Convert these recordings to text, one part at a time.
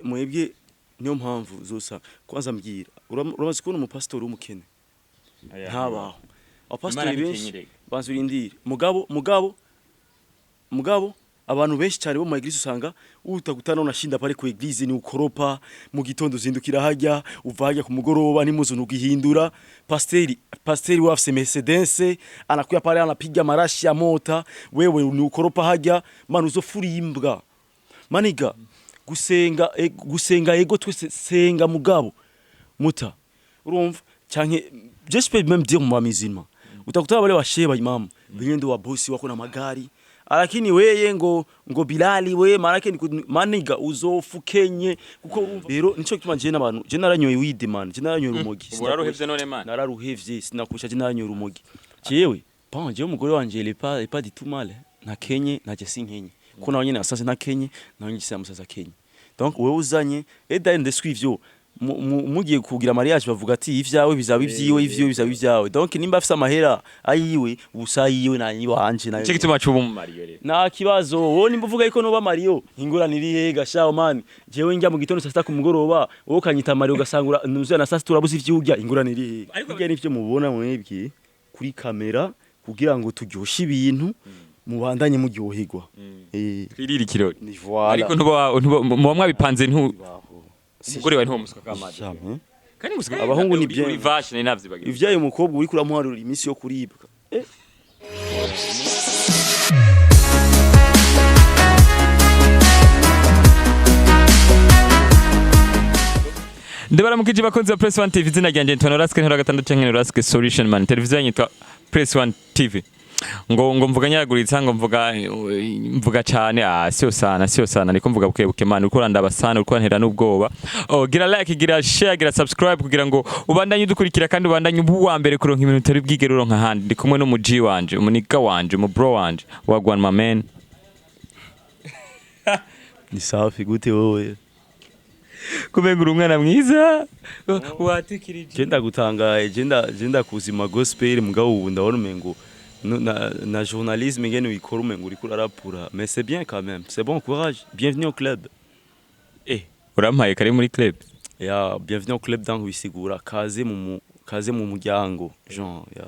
Mwebwe niyo mpamvu zosa kwanza mbwira, uramaze kubona umupasitori w'umukene? Ntabaho. Abapasitori benshi banza urindire. Mugabo abantu benshi cyane bo mu église usanga utakutana unashinda pale ku église, ni ukoropa mu gitondo, uzindukira hajya, uva hajya ku mugoroba n'imuzu ntugihindura. Pasteri wafise Mercedes, anakuya pale anapiga marashi ya mota, wewe ni ukoropa hajya. Man, uzofura imbwa, my nigga. Gusenga, gusenga, ego, twese senga, mugabo muta urumva canke je peux même dire mu musulman utakutana wale washehe wa imamu wenyewe ndio wa bosi wako na magari, lakini weye ngo Bilali we manake ni my nigga, uzofukenye kuko urumva rero nico gituma je n'abantu, je naranyoye weed, man, je naranyoye urumogi. Ubu uraruhevye none, man? Nararuhevye, sinakusha, je naranyoye urumogi jewe. Bon, jewe umugore wanje il est pas du tout mal, ntakenye, ntaje sinkenye ko nawe nyene asanze ntakenye, nawe nyine musaza kenye. Donc wewe uzanye eda ndeswi ivyo mugiye kugira mariage, bavuga ati ivyawe bizaba ivyiwe, ivyiwe bizaba ivyawe. Donc nimba afise amahera ayiwe, ubusa ayiwe na iwanje nayo. Nico gituma cuba umumariyo rero. Nta kibazo. Wowe nimba uvuga yuko noba marié, ingorane iri he gashaho, man? Jewe njya mu gitondo, saa sita ku mugoroba, wowe ukanyita marié, ugasanga nuzuye na saa sita urabuze ivyo urya, ingorane iri he? Ariko- Burya nivyo mubona mwebwe kuri kamera kugira ngo turyoshe ibintu, mubandanye muryoherwa. Twirire ikirori. Ni voilà. Ariko ntuba muba mwabipanze, ntu umugore wawe ntiwomusuka k'amazi? Jamais. Kandi musuka. Abahungu ni bien. Uri vache, nari navyibagiwe. Ivyaye umukobwa uriko uramuharura iminsi yo kuribwa. Ndabaramukije bakunzi ba Press One TV. Izina ryanjye Antoine Raske ntora gatandatu canke Raske Solution Man. Televiziyo yanyu yitwa Press One TV. Ngo mvuga nyaraguritsa, ngo mvuga cyane. Ah, sio sana, sio sana, niko mvuga buke buke, man. Uriko urandaba sana, uriko urantera n'ubwoba. Oh, gira like, gira share, gira subscribe kugira ngo ubandanye udukurikira kandi ubandanye ubu wa mbere kuronka ibintu utari bwigere uronka ahandi. Ndi kumwe n'umu G wanje, umuniga wanje, umu bro wanje, wagwan my man? Ni safi, gute wowe? Kumenga uri umwana mwiza watikirije. Je ndagutangaye, je ndakuzima gospel, mugabo ubu ndabona umengo na journalisme ngene uyikora, umengo uriko urarapura. Mais c'est bien quand même, c'est bon, courage, bienvenue au club. Urampaye kari muri club. Ya, bienvenue au club, donc bisigura kaze mu muryango, genre, ya.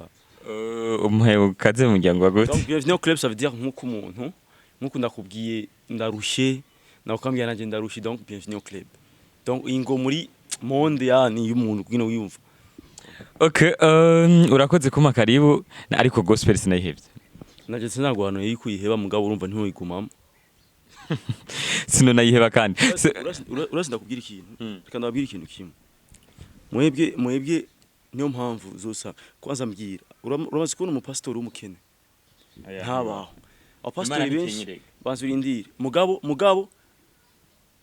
Umuhaye kaze mu muryango wa gute? Donc bienvenue au club, ça veut dire nkuko umuntu, nkuko ndakubwiye ndarushe, nawe ukambwira nanjye ndarushe, donc bienvenue au club. Donc ingo muri monde yani y'umuntu kwino wiyumva. Okay, urakoze kumpa karibu, ariko gospel sinayihevye. Naje sinagwano yikuyiheba, mugabo urumva ntiwigumamo. Sino nayiheba kandi. Urasi ndakubwira ikintu. Reka ndababwira ikintu kimwe. Mwebwe niyo mpamvu zosa kwanza mbwira, uramaze kubona umupasitori w'umukene? Ntabaho. Abapasitori benshi banza urindire.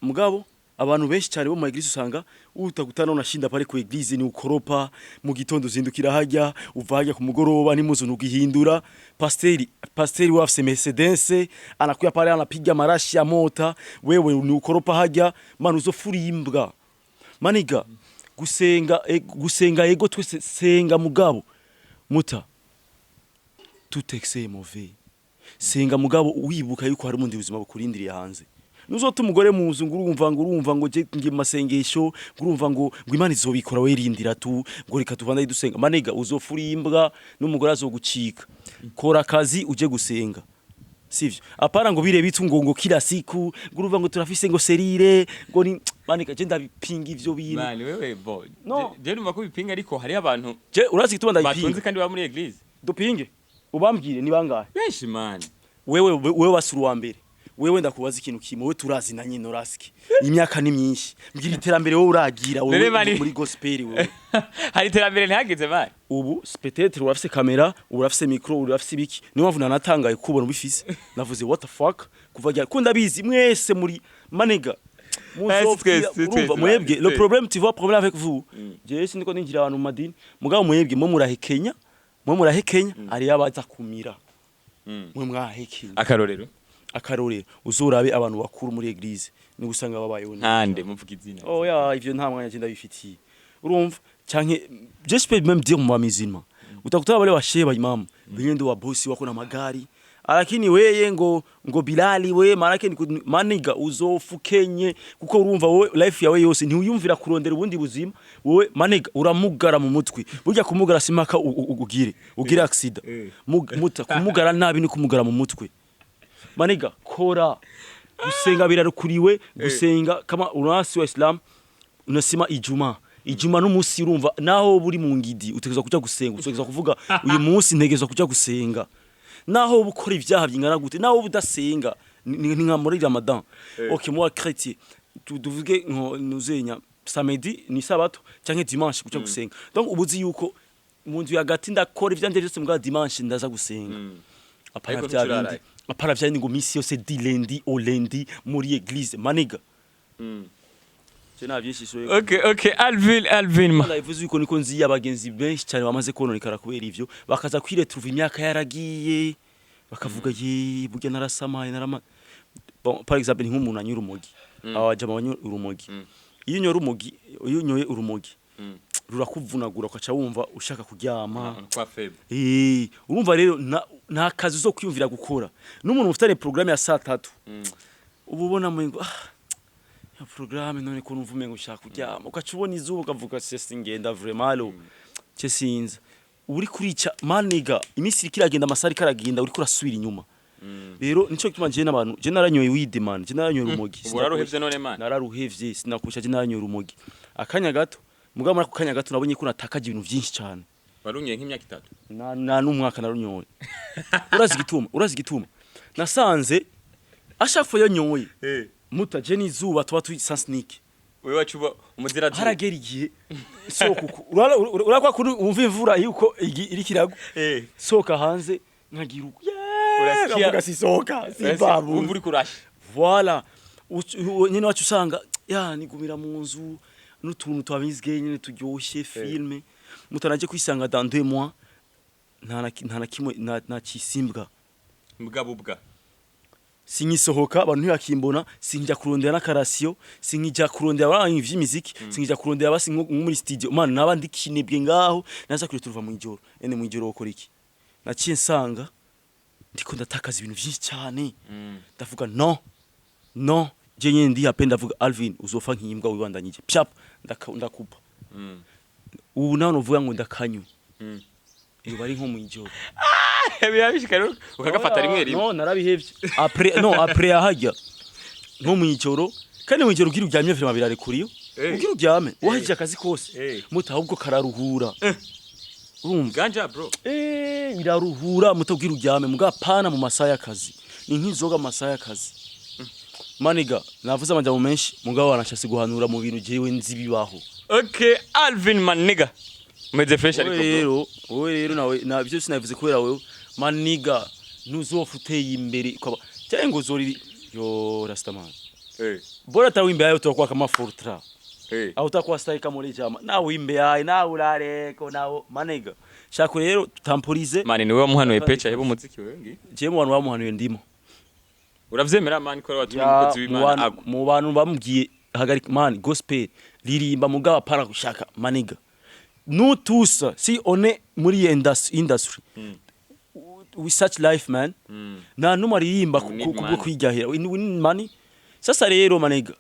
Mugabo abantu benshi cyane bo mu église usanga utakutana unashinda pale ku église, ni ukoropa mu gitondo, uzindukira hajya, uva hajya ku mugoroba n'imuzu ntugihindura. Pasteri wafise Mercedes, anakuya pale anapiga marashi ya mota, wewe ni ukoropa hajya. Man, uzofura imbwa, my nigga. Gusenga, gusenga, ego, twese senga, mugabo muta tout excès est mauvais. Senga, mugabo wibuka yuko hari ubundi buzima bukurindiriye hanze. Nuzota umugore muzu ngo urumva ngo je ngiye mu masengesho, ngo urumva ngo Imana izobikora, werindira tu, ngo reka tubandanye dusenga. My nigga, uzofura imbwa n'umugore azogucika. Kora akazi uje gusenga, sivyo? Apana ngo bire bitu ngo kila siku ngo urumva ngo turafise ngo cellule ngo ni. My nigga, je ndabipinga ivyo bintu. Man, wewe bo. No. Je numva ko bipinga, ariko hari abantu Je urazi igituma batunze ndabipinga? kandi baba muri église. Dupinge, ubambwire ni bangahe? Benshi, man. Wewe basura uwa mbere. Wewe ndakubaza ikintu kimwe, wewe turazi na nyine uraski imyaka ni myinshi, mbwira iterambere wowe uragira Rere wowe muri gospel wewe. Hari iterambere ntihageze, man. Ubu peut-être urafise kamera, urafise micro, urafise ibiki, niyo mpamvu nanatangaye kubona ubifise. Navuze what the fuck, kuva ryari ko ndabizi mwese muri my nigga. Si twese, Urumva mwebwe le twese. problème, tu vois, problème avec vous, jewe sindiko ninjira abantu mu madini, mugabo mwebwe mwe murahekenya, mwe murahekenya, ari abaza kumira, mwe mwahekenya. Akarorero? Akarorero, uzorabe abantu bakuru muri église ni usanga babayeho neza. Ntande muvuga izina? Oh ya, ivyo nta mwanya genda bifitiye. Urumva canke je peux même dire mu musulman utakutana wale washehe wa imamu wenyewe ndio wa bosi wako na magari, Lakini weye ngo Bilali we manake ni maniga uzofukenye, kuko urumva wowe life yawe yose ntiwiyumvira kurondera ubundi buzima. Wowe maniga uramugara mu mutwe. Burya kumugara simaka ugire accident. Muta kumugara nabi ni kumugara mu mutwe. Maniga kora, gusenga birarukuriwe, gusenga kama unasi wa Islam unasema ijuma, ijuma n'umunsi, urumva naho buri mu ngidi utegerezwa kuja gusenga, utegerezwa kuvuga uyu munsi ntegerezwa kuja gusenga, naho uba ukora ibyaha bingana gute, naho uba udasenga, ni nka muri Ramadan. Okay, moi chrétien, tuvuge nko nuzenya samedi ni sabato canke dimanche kuja gusenga. Donc ubuzi yuko mu nzu hagati ndakora ivyanje byose, mbwa dimanche ndaza gusenga. Apana Ariko vya bindi, ntucuraraye. apana vya bindi ngo misi yose di lundi au lundi muri église, maniga. Je nta byinshi so. Okay, Alvin, Alvin ma. Bivuze yuko niko nzi abagenzi benshi cyane bamaze kononekara kubera ivyo, bakaza kwiretrouva imyaka yaragiye, bakavuga ye burya narasamaye narama. Bon, par exemple ni nk'umuntu anyura urumogi, abajama banyura urumogi. Iyo unyoye urumogi, iyo unyoye urumogi rurakuvunagura, ukaca wumva ushaka kuryama. Kwa faible. Urumva rero nta kazi uzo kwiyumvira gukora. N'umuntu ufitanye programme ya saa 3, uba ubona ngo ah ya programme none ko numva umengo ushaka kuryama, ugaca ubona izuba ukavuga se singenda vraiment alo cye sinza. Uri kurica maniga, iminsi iriko iragenda, amasaha ariko aragenda, uriko urasubira inyuma. Rero nico gituma je n'abantu, je naranyoye weed man, je naranyoye urumogi. Ubu wararuhevye none man? Nararuhevye, sinakubesha, je naranyoye urumogi akanya gato, mugabo muri ako kanya gato nabonye ko natakaje ibintu vyinshi cyane. Warunyoye nk'imyaka 3? Na n'umwaka narunyoye. Urazi igituma? Urazi igituma? Nasanze ashaka yanyoye muta je n'izuba tuba turi sansnike. Wewe wacuba umuzira. Haragera igihe soka uku urakwa kuri wumva imvura yuko iriko iragwa, soka hanze nkagira uku. Urasikia- Nkavuga sisoka simbabu. Wumva uri kurasha. Voilà. Nyene wacu usanga ya nigumira mu nzu n'utuntu twabizge nyene turyoshye filme mutanaje kwisanga dans 2 mois nta na kimwe nta kisimbwa. Mbwa bubwa. Sinkisohoka, abantu ntibakimbona, sinjya kurondera n'akarasiyo, sinkijya kurondera abana vy'imiziki, sinkijya kurondera basi nko muri studio man, naba ndikinebwe ngaho naza kure turuva mu ijoro ene mu ijoro ukora iki. Naciye nsanga ndiko ndatakaza ibintu vyinshi cyane. Ndavuga no no, je nyene ndi hape, ndavuga Alvin uzofa nk'imbwa wibandanyije pyap, ndakupa. Ubu nawe novuga ngo ndakanywe iyo bari nko mu ijoro. Birabishika rero ukagafata rimwe rimwe? No, narabihevye après, no après ahajya nko mu ijoro, kandi mu ijoro ugira uryamye vraiment birarekuriyo. Ugira uryame wahejeje akazi kose. Muta ahubwo kararuhura, urumva? Ganja bro. Iraruhura muta ugira uryame, muga pana mu masaha y'akazi, ni nk'inzoga mu masaha y'akazi. Maniga navuze amajambo menshi, mugabo wanashase guhanura mu bintu jewe nzi bibaho. Okay, Alvin maniga. Umeze fresh ariko Wowe bro. rero, wowe rero nawe na byo sinavuze kubera wewe maniga ntuzofa uteye imbere ukaba cyangwa ngo uzoriri yo rastaman. Bora tawe imbere yayo turakuwa kama fortra. Aho utakuwa style kama uri jama nawe imbere yawe nawe urareko nawe maniga shaka rero temporize. Man, ni wewe wamuhanuye pecha hebo umuziki wewe ngi. Je mu bantu bamuhanuye ndimo. Uravyemera man ko watumye Ya, umukozi mu w'Imana agwa? Mu bantu bamubwiye hagarika man gospel ririmba, mugabo para gushaka maniga. Nous tous si on est muri industry we such life man, nta numwe aririmba We need kubwo money. kwijyahira. We need money. Sasa rero maniga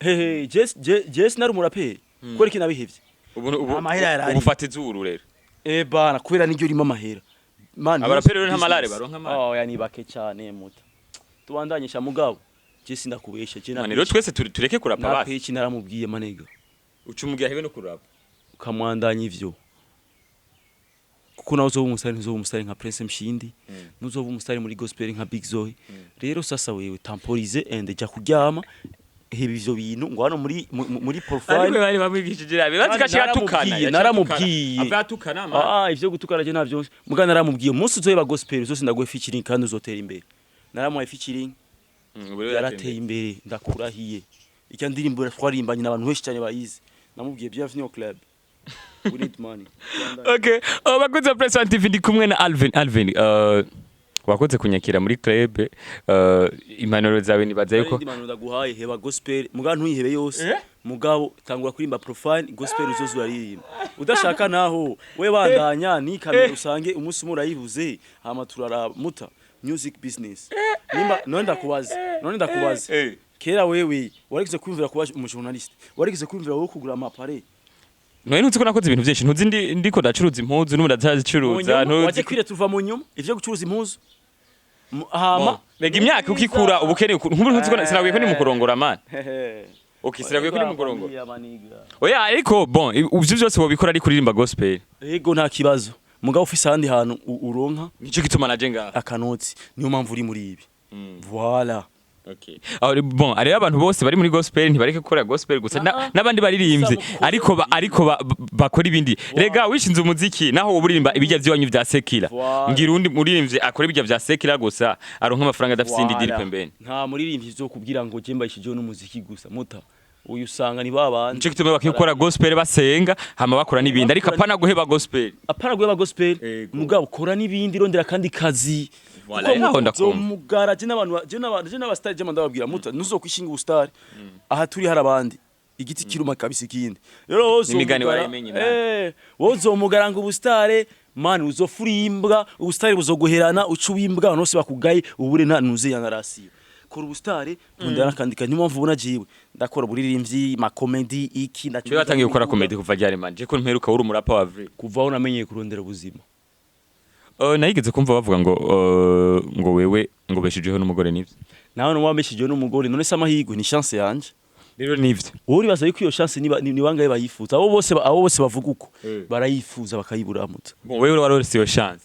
hehe Jess nari umuraperi kubera iki nabihevye? Ubu Amahera yarari. Ubu ufata izuru rero. Eh bana, kubera niryo ririmo amahera man. Abaraperi rero nta malare baronka man. Oh ya ni bake cyane muta tubandanyisha, mugabo je sindakubesha je Man, rero twese tureke kurapa na basi. Peci naramubwiye maniga. Uca umugira hebe no kurapa. Ukamwandanya ivyo kuko nawe uzoba umusitari, ntuzoba umusitari nka Prince Mshindi, ntuzoba umusitari muri gospel nka Big Zoe. Rero sasa wewe temporize and jya kuryama, heba ivyo bintu ngo hano muri muri Ariko profile. bari bamwigishije rabi bazi ko atukana. Naramubwiye, naramubwiye. Ava atukana man. Ah, ivyo gutukana je navyo, muga naramubwiye umunsi uzoheba gospel uzose ndaguhe featuring kandi uzotera imbere. Naramuhaye featuring. Ubu rero Yarateye imbere, ndakurahiye. Icya ndirimbo twarimbanye n'abantu benshi cyane bayizi. Namubwiye bienvenue au club, we need money. Okay, oh, bakunze ba Press One TV, ndi kumwe na Alvin. Alvin, wakoze kunyakira muri club, impanuro zawe nibaza yuko Yuko impanuro ndaguhaye, heba gospel mugabo ntuyihebe yose. Eh? Mugabo tangura kuririmba profile, gospel uzoza uraririmba udashaka naho we bandanya ni kamera usange umunsi umwe urayibuze, hama turaraba muta. Music business. Nimba none ndakubaza, none ndakubaza, kera wewe warigeze kwiyumvira kuba umu journaliste? Warigeze kwiyumvira wowe kugura ama appareil? None ntuzi ko nakoze ibintu byinshi? Ntuzi ndiko ndacuruza impuzu, n'ubu ndazicuruza? Waje Ntuzi kwire tuva mu nyuma ivyo gucuruza impuzu. Hama Rega imyaka uko ikura ubukene nkubu ntuzi ko sinaguye ko ndi mu kurongora, man. Okay, sinaguye ko ndi mu kurongora. Oya, ariko bon, ivyo byose wobikora ari kuririmba gospel. Ego, nta kibazo, mugabo ufise ahandi hantu uronka Nico gituma naje ngaha. akanotsi, niyo mpamvu uri muri ibi. Voilà. Okay. Aho bon, rero abantu bose bari muri gospel ntibareke gukora gospel gusa, n'abandi baririmbyi Gusa mukore ariko bakora ibindi. Rega wishinze umuziki, naho wowe uririmba ibijya by'iwanyu vya secular. Voilà. Ngira undi muririmbyi akora ibijya vya secular gusa, aronka amafaranga adafise indi deal Voilà. pembeni. Nta muririmbyi uzokubwira ngo je mbayishijeho n'umuziki gusa, muta uyu usanga ni babandi. Nico gituma bakwiye gukora gospel basenga, hama bakora n'ibindi, ariko apana guheba gospel. Apana guheba gospel. Ego. Mugabo kora n'ibindi, rondera kandi kazi. Voilà, aho ndakumva. Mugara je n'abantu je n'aba star, je ndababwira, muta ntuzokwishinga ubustar. Aha turi hari abandi, igiti kiruma kabisa ikindi. Rero wowe N'imigani uzomugara- warayimenye, man. Wowe uzomugara ngo ubustar, man, uzofura imbwa, ubustar buzoguherana, uca uwimbwa, abantu bose bakugaye, ubure nta nuze ya narasiyo. Kora ubustar, rondera n'akandi kazi. Niyo mpamvu ubona jewe ndakora uburirimbyi, ma comedy, iki. Mbe watangiye gukora comedy kuva ryari, man? Je ko mperuka uri umurapa wa vrai. Kuva aho namenyeye kurondera ubuzima. Nayigeze kumva bavuga ngo ngo wewe ngo beshijeho n'umugore, nivyo? Nawe nuwambeshijeho n'umugore, none se amahirwe ni chance yanje. Rero nivyo? Wowe uribaza yuko iyo chance ni bangahe bayifuza? Abo bose bavuga uko barayifuza bakayibura, muta. Bon, wewe warose iyo chance.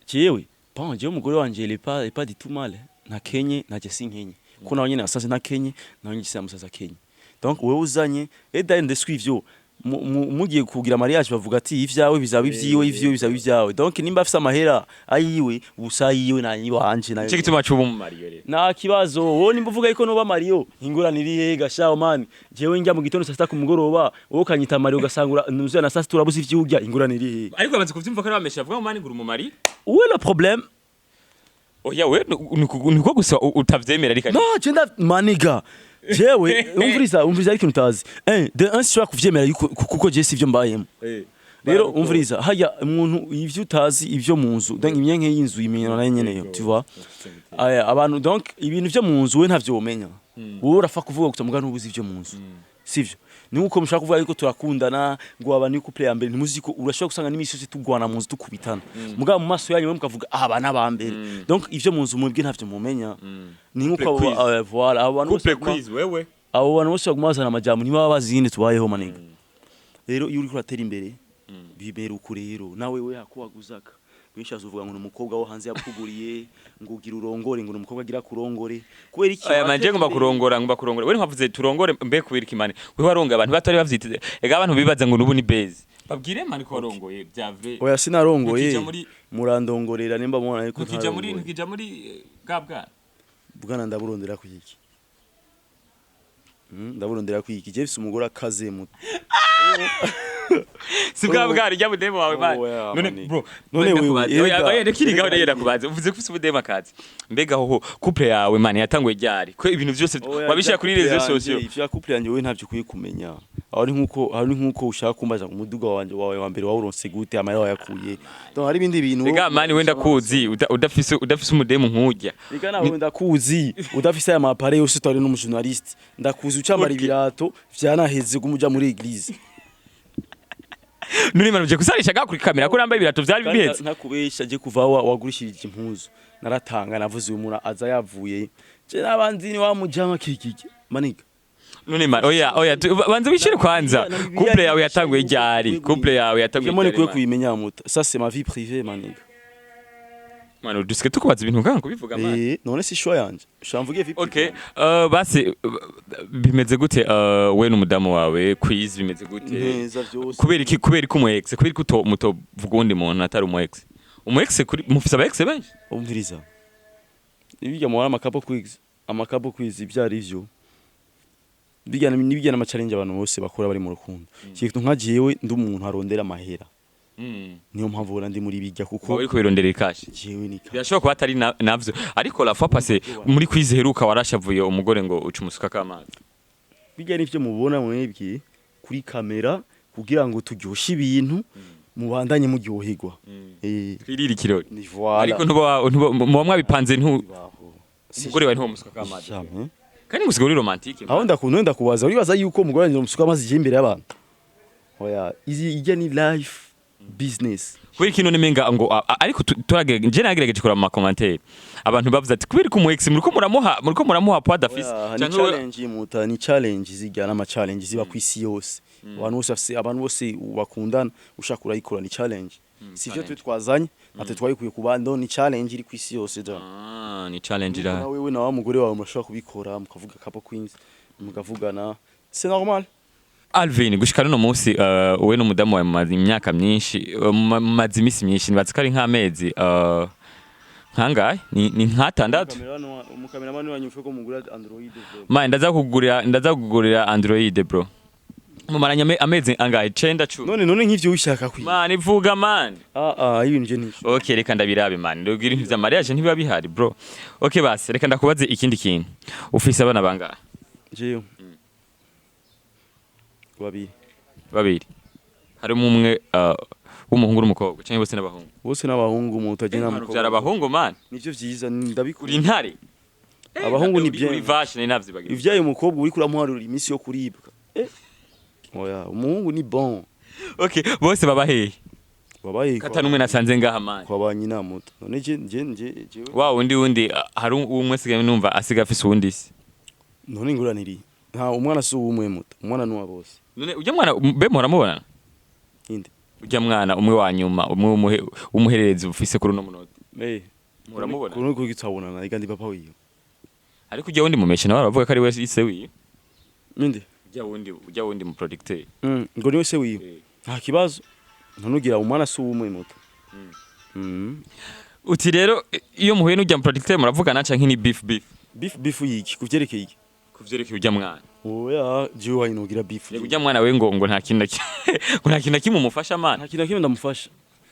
Jewe, bon, jewe umugore wanje il est pas du tout mal. Ntakenye, ntajye sinkenye, ko nawe nyene asaze ntakenye, nawe nyine musaza akenye. Donc wewe uzanye eda ndeswi ivyo mugiye kugira mariage, bavuga ati ivyawe bizaba ivyiwe, ivyiwe bizaba ivyawe. Donc nimba afise amahera ayiwe, ubusa ayiwe nayiwanje nayo. Nico gituma cuba umumariyo rero. Nta kibazo. Wowe nimba uvuga yuko nuba marié, ingorane iri he gashaho, man? Jewe njya mu gitondo, saa sita ku mugoroba, wowe ukanyita marié, ugasanga nuzuye na saa sita urabuze ivyo urya, ingorane iri he? Ariko bamaze kuvyumva ko ari bamesha bavuga ngo man ngura umumari. Où est le problème? Oya, we niko gusa utavyemera ariko. No, je nda maniga, jewe umviriza, umviriza, ariko utazi un de un sishobora kuvyemera yuko kuko je sivyo mbayemo. Rero umviriza, hajya umuntu ivyo utazi, ivyo mu nzu, donc imyenke y'inzu imenyana nayo nyeneyo, tu vois? Aya abantu, donc ibintu vyo mu nzu we ntavyo womenya, wowe urafa kuvuga gusa, muga ntubuzi ivyo mu nzu, sivyo? Ni nkuko mushaka kuvuga yuko turakundana, ngo aba ni couple ya mbere, ntimuzi ko urashobora gusanga n'imisi yose tugwana mu nzu, tukubitana, mugabo mu maso yanyu mwe mukavuga aba n'aba mbere. Donc ivyo mu nzu mwebwe ntavyo mumenya. Ni nkuko Couple quiz. Voilà, abo bantu bose Couple baguma- quiz wewe. Abo bantu bose baguma bazana amajambo ntibaba bazi ingene tubayeho, maniga. Rero iyo uriko uratera imbere bibera uku. Rero nawe we hakuwaguzaka benshi bazovuga ngo ni umukobwa wo hanze yakuguriye, ngo ugira urongore, ngo ni umukobwa agira kurongore kubera iki? Aya manje ngomba kurongora, ngomba kurongora. We nkavuze turongore, mbe kubera iki, man? We waronga abantu batari bavyiteze. Ega abantu bibaza ngo nubu ni base. Babwire, man, ko warongoye bya vrai. Oya, sinarongoye. Ntukija muri- Murandongorera nimba mubona ariko Ntukija muri ntarongoye. Ntukija muri bwa bwana. Bwana ndaburondera kwiki? Ndaburondera kwiki? Je mfise umugore akaze mu Si bwa bwana rya budemo wawe, man. Oya, None mani. bro, None wewe, ndakubaza. Oya, erega- oya, rekiri gaho erega rero ndakubaza. Uvuze ko ufise ubudemo akazi. Mbega hoho couple yawe, man, yatanguye ryari? Ko ibintu byose Oya, wabishira kuri ivya réseaux couple sociaux. yanje, ivya couple yanje wewe ntavyo ukwiye kumenya. Aho ni nkuko ushaka kumbaza ngo umuduga wanje wawe wa mbere wawuronse gute, amahera wayakuye. Donc hari ibindi bintu. Ega man, wenda kuzi udafise umudemo nk'urya. Reka nawe ndakuzi udafise aya mapare yose, utari n'umu journaliste. Ndakuzi ucambara ibirato vyanaheze gumuja muri église. None man, uje kusarisha ga kuri kamera ko nambaye ibirato vyari Kandi biheze. ntakubesha, je kuva wa wagurishirije impuzu naratanga, navuze uyu muntu aza yavuye, je nabandi ni wa mujama kikiki maniga. None man, oya oya, banza wishire kwanza. Couple yawe yatanguye ryari? Couple yawe yatanguye Je ryari? kuye Man? kuyimenya, muta, ça c'est ma vie privée, maniga. Man, dusike tukubaza ibintu nganga kubivuga, man. None si choix yanje shamvuge vie Okay, privée. Basi bimeze gute we n'umudamu wawe quiz bimeze gute? Neza vyose. Kubera iki umu ex? Kubera iki uto mutovuga uwundi muntu atari umu ex? Umu ex kuri mufise aba ex benshi? Umviriza, ibijya mu amakabo quiz, amakabo quiz ibyo ari byo bijyana n'ibijyana ama challenge abantu bose bakora bari mu rukundo. Kintu nka jewe ndi umuntu arondera amahera, niyo mpamvu ubona ndi muri bijya kuko Wowe uriko wirondera ikashi. Jewe ni ka Birashobora kuba atari navyo, ariko la fois passée muri quiz heruka warashavuye umugore ngo uca umusuka k'amazi. Bijya nivyo mubona mwebwe kuri kamera kugira ngo turyoshe ibintu. Mubandanye muryoherwa. Twirire ikirori. Ni voilà. Ariko ntuba muba mwabipanze, ntu Baho. umugore wawe ntiwomusuka amazi? Jamais. Kandi ngo usigaye uri romantique. Aho ndakunda, ndakubaza, uribaza yuko umugore wanjye musuka amazi imbere y'abantu? Oya, izi ijya ni life business. Kubera ikintu nimenga ngo ariko nje nagerageje kuraba mu ma commentaires, abantu bavuze ati kubera ko umu ex muriko muramuha poids d'affiche. Oya, ni canke challenge muta, ni challenge zijya n'ama challenge ziba ku isi yose. Abantu bose bafise, abantu bose bakundana, ushaka urayikora, ni challenge. Sivyo? Challenge. Twe twazanye natwe twayikuye ku bandi, ni challenge iri ku isi yose da. Ah, ni challenge ira. Na wewe na wa mugore wawe murashobora kubikora, mukavuga couple queens, mukavugana, c'est normal. Alvin, gushika runo munsi, wowe n'umudamu wawe mumaze imyaka myinshi, mumaze iminsi myinshi, nibaza ko ari nk'amezi nkangahe, ni nk'atandatu. Umukameramani wanyu ufe ko mugura Android. Man, ndaza kugurira Android, bro. Mumaranye amezi angahe? 9, 10? None nk'ivyo wishaka kwiga. Man, ivuga, man. Ah ah, ibintu je ntisho. Okay, reka ndabirabe, man. Ndubwira ibintu vya mariage ntibiba bihari, bro. Okay, basi reka ndakubaze ikindi kintu. Ufise abana bangahe? Jewe babiri. Babiri. Harimo umwe w'umuhungu n'umukobwa canke bose n'abahungu? Bose n'abahungu, umuntu utagenda. Uvyara abahungu, man. Nivyo vyiza, ndabikunda. Uri intare. Abahungu ni Uri bien. vache, nari navyibagiwe. Ivyaye umukobwa uriko uramuharura iminsi yo kuribwa. Oya, umuhungu ni bon. Okay, bose baba hehe? Babaye Kata numwe nasanze ngaha, man. Kwa ba nyina muto. None je jewe Wa wundi hari umwe sigaye numva asiga afise uwundi se. None inguraniri nta umwana si uwumwe muto, umwana ni uwa bose. None ujya mwana be muramubona? Inde? Ujya mwana umwe wa nyuma, umwe w'umuhererezi ufise kuri uno munota. Muramubona? Kuri kuri tutabonana, ega ndi papa wiwe. Ariko ujya wundi mumeshe nawe aravuga ko ari we se wiwe. Ninde? Ujya wundi mu producteur. Ngo niwe se wiwe? Nta kibazo, ntunugira umwana si uwumwe muto. Uti rero iyo muhuye n'ujya mu producteur muravugana canke ni beef beef? Beef beef yiki? Kuvyerekeye iki? Kuvyerekeye ujya mwana. Oya, jewe wayinogira beef? Yego, ujya mwana we ngo nta kintu na ngo nta kintu na kimwe umufasha, man. Nta kintu na kimwe ndamufasha.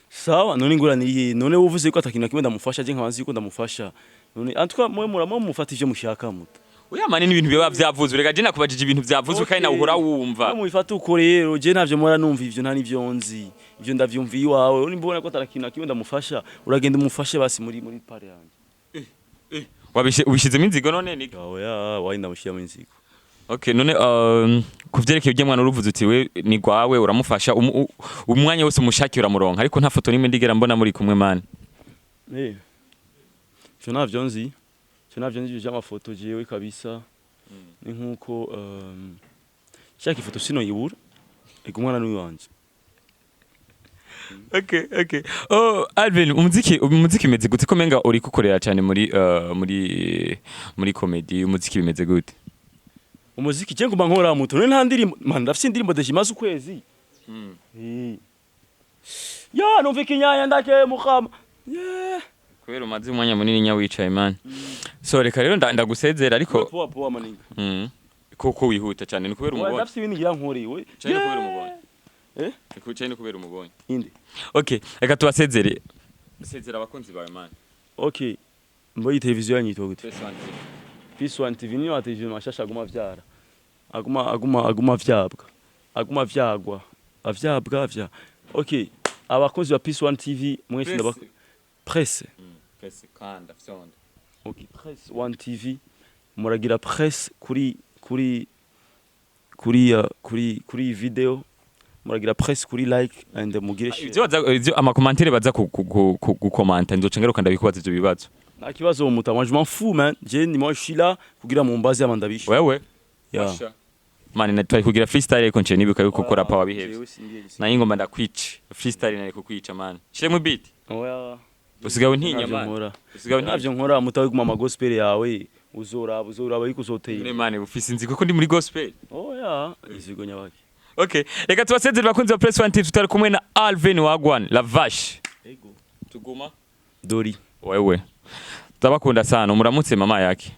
Sawa, none ingorane iri hehe? None uvuze ko atakintu na kimwe ndamufasha, je nkaba nzi yuko ndamufasha. None en tout cas mwe muramo mufata ivyo mushaka muto. Oya man, n'ibintu biba vyavuzwe. Reka je nakubajije ibintu vyavuzwe kandi nawe uhora wumva. Mwe mubifata uko rero, je ntavyo mpora numva ivyo, nta n'ivyo nzi. Ivyo ndavyumva iwawe. Uri mbona ko atarakintu na kimwe ndamufasha, uragenda umufashe basi muri pare yanjye. Wabishe ubishizemo inzigo none ni? Oya, wayi ndamushyiramo inzigo. Okay, none kuvyerekeye ujya mwana uruvuze uti we ni gwawe, uramufasha, umwanya wose umushaki uramuronka, ariko nta foto nimwe ndigera mbona muri kumwe, man. Ivyo ntavyo nzi. Ivyo ntavyo nzi vy'amafoto jewe kabisa. Ni nkuko shaka ifoto sino yibura. Ego, umwana ni wanje. Okay. Oh, Alvin, umuziki umeze gute? Ko menga uri kukorera cyane muri comedy, umuziki bimeze gute? Umuziki je nguma nkora muto. None nta ndirimbo, man, ndafise indirimbo dejimaze ukwezi. Ya numva ikinyanya ndake mukama. Yeah. Kubera umaze umwanya munini nya wicaye, man. So reka rero ndagusezera ariko Poa poa, maninga. Koko wihuta cyane, ni kubera Oya, umubonye? Ndafise ibintu ngira nkore we. Cyane kubera umubonye. Eh? Ni cyane kubera umubonye. Inde? Okay, reka tubasezere. Sezera abakunzi bawe, man. Okay. Mboyi televiziyo yanyitwa gute? Press One TV. Peace One TV niyo televiziyo mashasha aguma vyara. Aguma vyabwa. Aguma vyagwa. Avyabwa vya. Okay. Abakozi ba Peace One TV mwese ndabak presse. Press kanda fyonda. Okay, Press One TV, muragira press kuri video, muragira press kuri like and mugire share. Ivyo ama commentaires baza gukomanta, nzoca ngaruka ndabikubaza ivyo bibazo. Nta kibazo muta, moi je m'en fous, man. Je ni moi je suis là kugira mumbaze amandabisha. Wewe. Yeah. Man, na twari kugira freestyle ariko nce nibuka yuko ukora power bihevye. Jewe singiye gisiga. Nayo ingoma ndakwica. Freestyle nari kukwica, man. Shiremo beat. Oya. Usigaye untinya, Ntavyo man. nkora. Usigaye untinya. Ntavyo nkora mutawe, guma ama gospel yawe, uzoraba yuko uzoteye. None man, ufise inzigo ko ndi muri gospel. Oya, izigo nyabaki. Okay, reka tubasezere bakunzi ba Press One TV, tutari kumwe na Alvin Wagwan La Vache. Ego. Tuguma Dori. wewe. Ndabakunda sana, umuramutse mama yake.